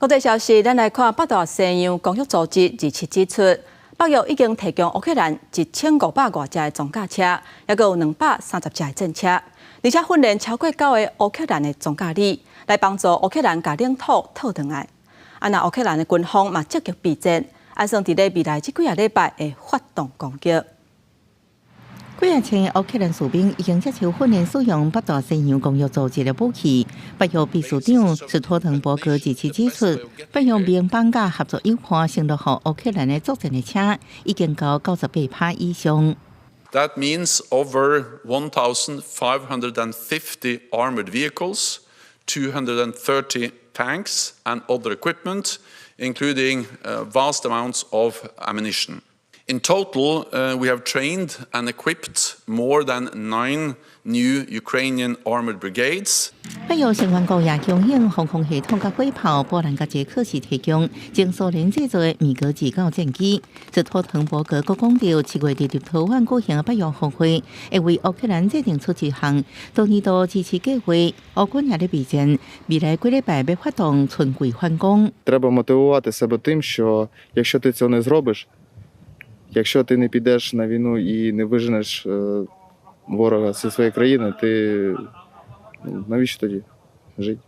國際消息，咱來看北大西洋公約組織二七指出，北約已經提供烏克蘭1500外隻的裝甲車，抑閣有230隻的戰車，而且訓練超過九個烏克蘭的裝甲旅，來幫助烏克蘭共領土討轉來。啊，若烏克蘭的軍方嘛積極備戰，按算佇咧未來這幾个禮拜會發動攻擊。幾仔千烏克蘭士兵已經接受訓練，使用北大西洋公約組織的武器。北約秘書長斯托滕伯格二七指出，北約盟邦佮合作伙伴承諾予烏克蘭的作戰的車已經到98%以上。 That means over 1,550 armored vehicles, 230 tanks and other equipment, including vast amounts of ammunition. In total, we have trained and equipped more than nine new Ukrainian armored brigades. 北約成員國也供應防空系統佮火炮，波蘭佮捷克是提供前蘇聯製造的米格二九戰機。斯托滕伯格閣講著，7月佇立陶宛舉行的北約峰會，會為烏克蘭制定出一項多年度支持計劃。烏軍也咧備戰，未來幾禮拜欲發動春季反攻。 Треба мотивувати себе тим, що якщо ти цього не зробиш, якщо ти не підеш на війну і не виженеш ворога зі своєї країни, ти ну, навіщо тоді жити?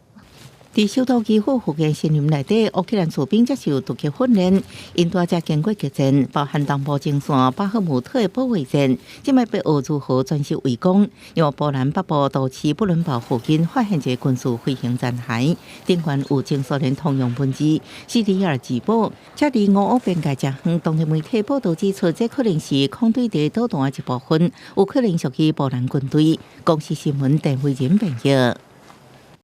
佇首都基輔附近森林內底，烏克蘭士兵接受突擊訓練，𪜶帶遮經過激戰，包含東部前線巴赫姆特的保衛戰，這擺欲學如何專守圍攻。因為波蘭北部都市布倫堡附近發現一個軍事飛行殘骸，頂懸有前蘇聯通用文字西里爾字母，這離俄烏邊界誠遠。當地媒體報導指出，這可能是空對地導彈的一部分，有可能屬於波蘭軍隊。公視新聞鄧慧仁編譯。